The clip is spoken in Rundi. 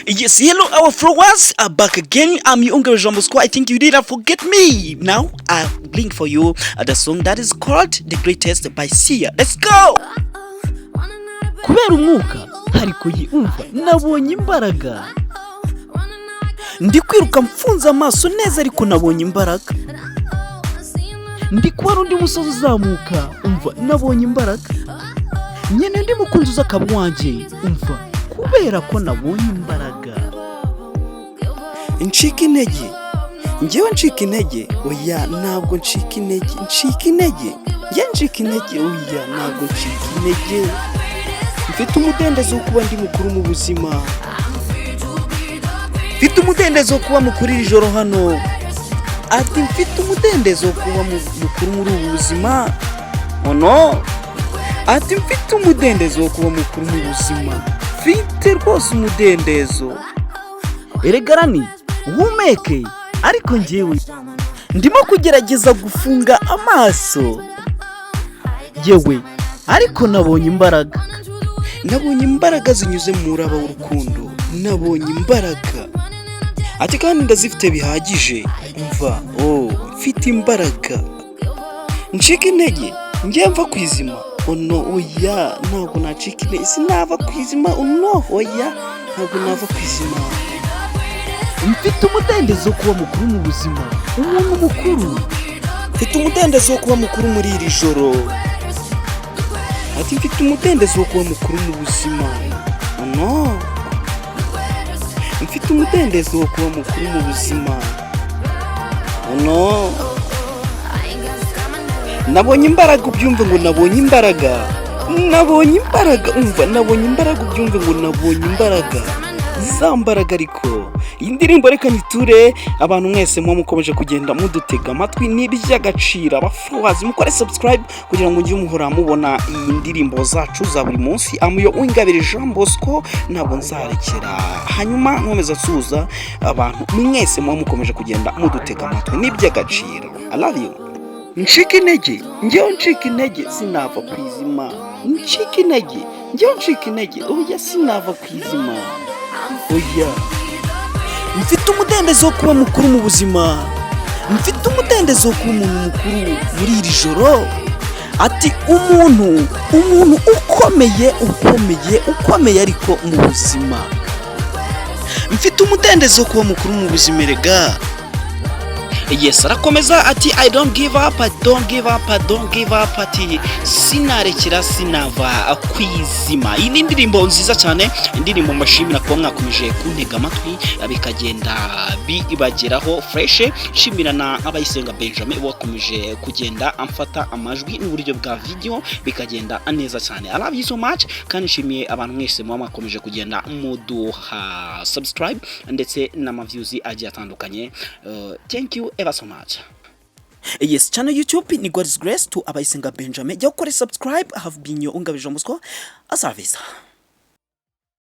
Yes, hello, our followers are back again. I'm your Uncle Jean Bosco. I think you didn't forget me. Now I bring for you the song that is called "The Greatest" by Sia. Let's go! Kubera umwuka, ariko umva, nabonye imbaraga. Ndi kwiruka mfunze amaso neza, ariko nabonye imbaraga. Ndi kubona undi musozi uzamuka. Umva, nabonye imbaraga. Nyine undi mukunzi uza akaba uwanjye. Umva, kubera ko nabonye imbaraga. Ncika intege? Njyewe ncika intege? Oya, ntabwo ncika intege. Ncika intege? Njye ncika intege? Oya, ntabwo ncika intege. Mfite umudendezo wo kuba ndi mukuru mu buzima. Mfite umudendezo wo kuba mukuru iri joro hano. Ati mfite umudendezo wo kuba mukuru muri ubu buzima. Oh no, ati mfite umudendezo wo kuba mukuru mu buzima. Mfite rwose umudendezo. Erega rani uhumeke, ariko njyewe ndimo kugerageza gufunga amaso. Yewe, ariko nabonye imbaraga. Nabonye imbaraga zinyuze mu muraba w'urukundo. Nabonye imbaraga, ati kandi ndazifite bihagije. Umva, oh, mfite imbaraga. Ncika intege? Njye mva ku izima? Oh no, oya, ntabwo nacika intege. Sinava ku izima. Oh no, oya, ntabwo nava ku izima. Mfite umudendezo wo kuba mukuru mu buzima, umuntu mukuru. Mfite umudendezo wo kuba mukuru muri iri joro. Ati mfite umudendezo wo kuba mukuru mu buzima. Oh no, mfite umudendezo wo kuba mukuru mu buzima. Oh no, nabonye imbaraga. Ubyumve ngo nabonye imbaraga, nabonye imbaraga. Umva, nabonye imbaraga. Ubyumve ngo nabonye imbaraga, za mbaraga. Ariko iyi ndirimbo reka nyiture abantu mwese muba mukomeje kugenda mudutega amatwi. Ni iby'agaciro. Abafollowers, mukore subscribe kugira ngo mujye muhora mubona iyi ndirimbo zacu za buri munsi. Amuyo Uwingabire Jean Bosco, ntabwo nzarekera. Hanyuma nkomeza nsuhuza abantu mwese muba mukomeje kugenda mudutega amatwi. Ni iby'agaciro. I love you. Ncika intege? Njyewe ncika intege? Sinava ku izima. Ncika intege? Njyewe ncika intege? Oya, sinava ku izima, oya. Mfite umudendezo wo kuba mukuru mu buzima. Mfite umudendezo wo kuba umuntu mukuru muri iri joro. Ati umuntu ukomeye, ukomeye, ukomeye, ariko mu buzima. Mfite umudendezo wo kuba mukuru mu buzima erega. Yes, arakomeza ati "I don't give up, I don't give up, I don't give up." Ati sinarekera, sinava kwizima. Iyi ni indirimbo nziza cyane, indirimbo mbashimira kuba mwakomeje kuntega amatwi, bikagenda bibageraho fresh. Nshimira na Abayisenga Benjamin wakomeje kugenda amfata amajwi n'uburyo bwa video bikagenda neza cyane. I love you so much. Kandi nshimiye abantu mwese muba mwakomeje kugenda muduha subscribe ndetse n'ama views agiye atandukanye. Thank you ever so much. Yes, channel YouTube ni God's Grace to Abayisenga Benjamin. Jya ukore subscribe. I have been your Ungabije Musco a service.